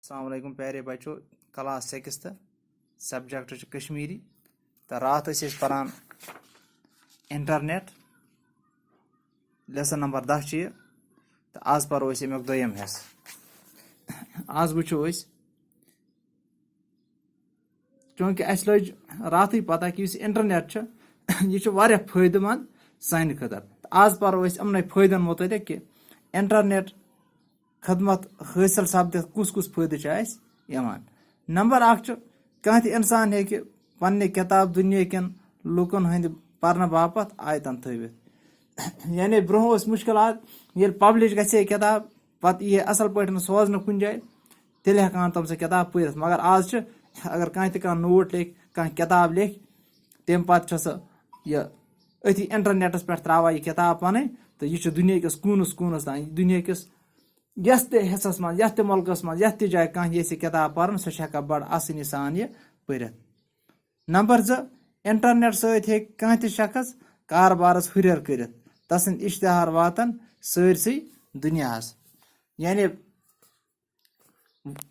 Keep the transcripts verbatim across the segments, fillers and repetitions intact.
السلام علیکم پیارے بچو، کلاس سکستھ، سبجیکٹ چھُ کشمیری۔ تہٕ راتھ ٲسۍ أسۍ پران انٹرنیٹ، لیسن نمبر دَہ چھُ یہِ۔ تہٕ آز پرو أسۍ امیُک دوٚیِم حصہٕ۔ آز وٕچھو أسۍ، چوٗنٛکہِ اَسہِ لٔج راتھٕے پتہ کہِ یُس یہِ انٹرنیٹ چھُ، یہِ چھُ واریاہ فٲیدٕ مند سانہِ خٲطرٕ۔ تہٕ آز پرو أسۍ یِمنٕے فٲیدن مُتعلق کہِ انٹرنیٹ خدمت حٲصِل سپدِتھ کُس کُس فٲیدٕ چھُ اَسہِ یِوان۔ نمبر اکھ چھُ، کانٛہہ تہِ اِنسان ہیٚکہِ پننہِ کِتاب دُنیا کٮ۪ن لوٗکن ہٕنٛدِ پرنہٕ باپتھ آیتن تھٲوِتھ۔ یعنی برٛونٛہہ اوس مُشکِلات، ییٚلہِ پبلش گژھِ ہے کِتاب، پتہٕ یی ہے اصل پٲٹھۍ سوزنہٕ کُنہِ جایہِ، تیٚلہِ ہٮ۪کہٕ ہن تِم سۄ کِتاب پٔرِتھ۔ مگر آز چھِ، اگر کانٛہہ تہِ کانٛہہ نوٹ لیکھِ، کانٛہہ کِتاب لیکھِ، تَمہِ پتہٕ چھِ سۄ یہِ أتھی انٹرنیٹس پٮ۪ٹھ تراوان یہِ کِتاب پنٕنۍ، تہٕ یہِ چھُ دُنیا کِس کوٗنس کوٗنس تام، دُنیا کِس یَتھ تہِ حصس منٛز، یَتھ تہِ مُلکس منٛز، یَتھ تہِ جایہِ کانٛہہ یژھِ کِتاب پرُن، سُہ چھُ ہٮ۪کان بڑٕ آسٲنی سان یہِ پٔرِتھ۔ نمبر زٕ، انٹرنیٹ سۭتۍ ہیٚکہِ کانٛہہ تہِ شخص کاربارس ہُرٮ۪ر کٔرِتھ، تسٕنٛدۍ اشتہار واتن سٲرسٕے دُنیاہس۔ یعنی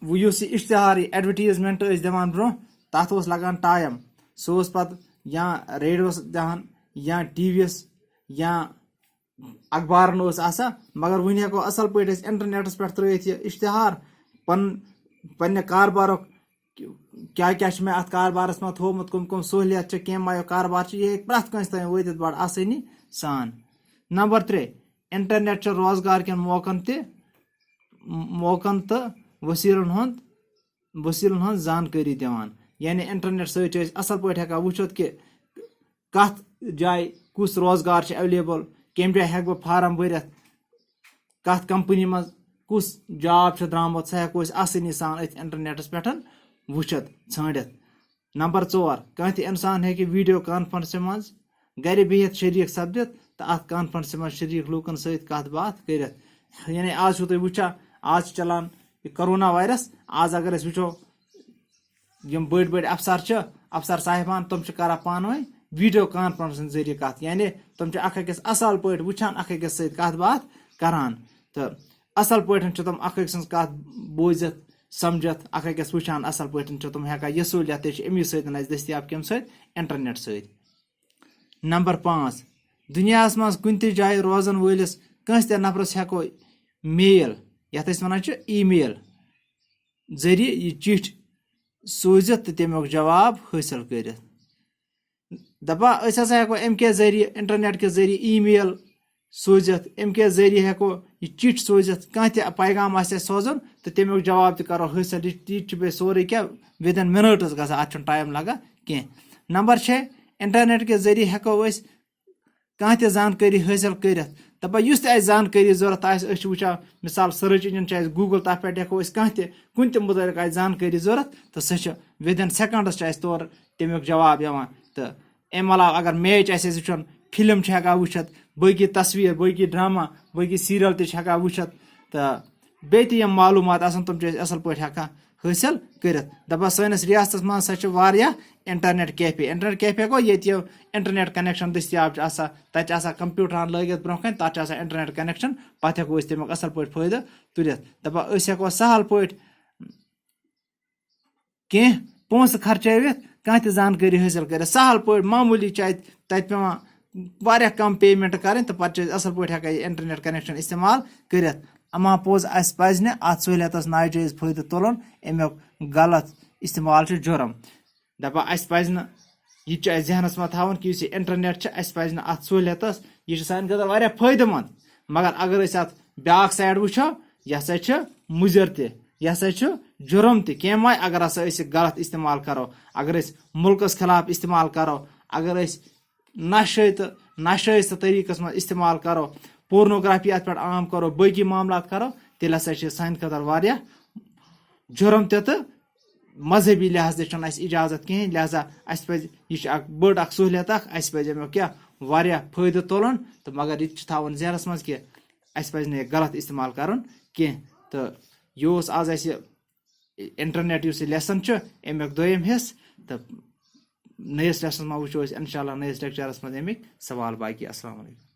وۄنۍ یُس یہِ اشتہار، یہِ ایڈورٹیزمنٹ ٲسۍ دِوان برٛونٛہہ، تتھ اوس لگان ٹایم۔ سُہ اوس پتہٕ یا ریڈیوس دِوان، یا ٹی وی یس، یا اخبارن اوس آسان، مگر وۄنۍ ہٮ۪کو اصل پٲٹھۍ أسۍ انٹرنیٹس پٮ۪ٹھ ترٲیِتھ یہِ اشتہار، پن-، پننہِ کاربارُک کیٛاہ کیٛاہ چھُ مےٚ اتھ کاربارس منٛز تھوٚومُت، کم کم سہوٗلیت چھِ، کمہِ آیُک کاربار چھُ، یہِ ہیٚکہِ پرٛٮ۪تھ کٲنٛسہِ تام وٲتِتھ بڑٕ آسٲنی سان۔ نمبر ترٛےٚ، انٹرنیٹ چھُ روزگار کٮ۪ن موقعن تہِ، موقعن تہٕ وسیلن ہُنٛد، وسیلن ہٕنٛز زانکٲری دِوان۔ یعنی انٹرنیٹ سۭتۍ چھِ أسۍ اصل پٲٹھۍ ہٮ۪کان وٕچھِتھ کہِ کتھ جایہِ کُس روزگار چھُ ایویلیبل، کمہِ جایہِ ہٮ۪کہٕ بہٕ فارم بٔرِتھ، کتھ کمپنی منٛز کُس جاب چھُ درٛامُت، سُہ ہٮ۪کو أسۍ آسٲنی سان أتھۍ انٹرنیٹس پٮ۪ٹھ وٕچھِتھ، ژھٲنٛڈِتھ۔ نمبر ژور، کانٛہہ تہِ انسان ہیٚکہِ ویڈیو کانفرنسہِ منٛز گرِ بِہِتھ شریک سپدِتھ تہٕ اتھ کانفرنسہِ منٛز شریک لوٗکن سۭتۍ کتھ باتھ کٔرِتھ۔ یعنی آز چھِو تُہۍ وٕچھان، آز چھُ چلان یہِ کرونا وایرس۔ آز اگر أسۍ وٕچھو، یِم بٔڑۍ بٔڑۍ افسر چھِ، افسر صاحبان، تِم چھِ کران پانہٕ ؤنۍ ویڈیو کانفرنسن ذٔریعہٕ کتھ۔ یعنی تِم چھِ اکھ أکِس اصل پٲٹھۍ وٕچھان، اکھ أکِس سۭتۍ کتھ باتھ کران، تہٕ اصل پٲٹھۍ چھِ تِم اکھ أکۍ سٕنٛز کتھ بوٗزِتھ، سمجھتھ، اکھ أکِس وٕچھان اصل پٲٹھۍ چھِ تِم ہٮ۪کان۔ یہِ سہوٗلیت تہِ چھِ اَمی سۭتۍ اَسہِ دٔستیاب۔ کَمہِ سۭتۍ؟ انٹرنیٹ سۭتۍ۔ نمبر پانٛژھ، دُنیاہس منٛز کُنہِ تہِ جایہِ روزن وٲلِس کٲنٛسہِ تہِ نفرس ہٮ۪کو میل، یتھ أسۍ ونان چھِ ای میل، ذٔریعہٕ یہِ چِٹھۍ سوٗزِتھ تہٕ تَمیُک جواب حٲصِل کٔرِتھ۔ دَپان أسۍ ہسا ہٮ۪کو اَمہِ کہِ ذٔریعہٕ، انٹرنیٹ کہِ ذٔریعہٕ ای میل سوٗزِتھ، اَمہِ کہِ ذٔریعہٕ ہٮ۪کو یہِ چِٹھۍ سوٗزِتھ، کانٛہہ تہِ پیغام آسہِ اَسہِ سوزُن تہٕ تَمیُک جواب تہِ کرو حٲصِل۔ یہِ، یہِ چھُ بیٚیہِ سورُے کینٛہہ within minutes گژھان، اَتھ چھُنہٕ ٹایم لگان کینٛہہ۔ نمبر شےٚ، انٹرنیٹ کہِ ذٔریعہٕ ہٮ۪کو أسۍ کانٛہہ تہِ زانکٲری حٲصِل کٔرِتھ۔ دَپان یُس تہِ اَسہِ زانکٲری ضوٚرَتھ آسہِ، أسۍ چھِ وٕچھان، مثال، سٔرٕچ اِنجَن چھُ اَسہِ، گوٗگل، تَتھ پٮ۪ٹھ ہٮ۪کو أسۍ کانٛہہ تہِ، کُنہِ تہِ مُتعلِق آسہِ زانکٲری ضوٚرَتھ، تہٕ سۄ چھِ within seconds چھِ اَسہِ تورٕ تَمیُک جواب یِوان۔ تہٕ اَمہِ علاوٕ اگر میچ آسہِ اَسہِ وٕچھُن، فِلم چھِ ہٮ۪کان وٕچھِتھ، باقٕے تصویٖر، باقٕے ڈرٛاما، باقٕے سیٖریَل تہِ چھِ ہٮ۪کان وٕچھِتھ۔ تہٕ بیٚیہِ تہِ یِم معلوٗمات آسَن، تِم چھِ أسۍ اَصٕل پٲٹھۍ ہٮ۪کان حٲصِل کٔرِتھ۔ دَپان سٲنِس رِیاستَس منٛز ہسا چھِ واریاہ انٹرنیٹ کیفے۔ انٹرنیٹ کیفے گوٚو ییٚتہِ یہِ انٹرنیٹ کنیکشن دٔستیاب چھُ آسان، تَتہِ چھِ آسان کمپیوٹرن لٲگِتھ برٛونٛہہ کَنہِ، تَتھ چھُ آسان انٹرنیٹ کنیکشن، پَتہٕ ہٮ۪کو أسۍ تَمیُک اَصٕل پٲٹھۍ فٲیدٕ تُلِتھ۔ دَپان أسۍ ہٮ۪کو سہل پٲٹھۍ کینٛہہ پونٛسہٕ خرچٲوِتھ کانٛہہ تہِ زانکٲری حٲصِل کٔرِتھ۔ سہل پٲٹھۍ، معموٗلی چھِ اَتہِ تَتہِ پٮ۪وان واریاہ کم پیمنٹ کَرٕنۍ، تہٕ پَتہٕ چھِ أسۍ اَصٕل پٲٹھۍ ہٮ۪کان یہِ انٹرنیٹ کنیکشن استعمال کٔرِتھ۔ اما پوٚز، اَسہِ پَزِ نہٕ اَتھ سہوٗلیتَس ناجٲیز فٲیدٕ تُلُن، اَمیُک غلط استعمال چھُ جُرم۔ دَپان اَسہِ پَزِ نہٕ، یہِ تہِ چھُ اَسہِ ذہنَس منٛز تھاوُن کہِ یُس یہِ انٹرنیٹ چھُ، اَسہِ پَزِ نہٕ اَتھ سہوٗلیتَس، یہِ چھُ سانہِ خٲطرٕ واریاہ فٲیدٕ مند، مگر اگر أسۍ اَتھ بیٛاکھ سایڈ وٕچھو، یہِ ہسا چھُ مُضِر تہِ، یہِ ہسا چھُ جُرم تہِ۔ کَمہِ آیہِ؟ اگر ہسا أسۍ یہِ غلط استعمال کرو، اگر أسۍ مُلکَس خلاف استعمال کرو، اگر أسۍ نشٲیتہٕ، نشٲیتہٕ طریٖقَس منٛز استعمال کرو، پورنوگرافی اَتھ پٮ۪ٹھ عام کرو، باقٕے معاملات کرو، تیٚلہِ ہسا چھِ سانہِ خٲطرٕ واریاہ جُرم تہِ تہٕ مذہبی لحاظ تہِ چھُنہٕ اَسہِ اجازت کِہیٖنۍ۔ لہذا اَسہِ پَزِ، یہِ چھِ اَکھ بٔڑ اَکھ سہوٗلیت اَکھ، اَسہِ پَزِ اَمیُک کیٛاہ واریاہ فٲیدٕ تُلُن۔ تہٕ مگر یہِ تہِ چھُ تھاوُن ذہنَس منٛز کہِ اَسہِ پَزِ نہٕ یہِ غلط استعمال کَرُن کینٛہہ۔ تہٕ یہِ اوس آز اَسہِ انٹرنیٹ یُس یہِ لیسن چھُ، اَمیُک دوٚیِم حصہٕ۔ تہٕ نٔیِس لیسنَس منٛز وٕچھو أسۍ انشاءاللہ نٔیِس لیکچرَس منٛز اَمِکۍ سوال باقی۔ السلام علیکم۔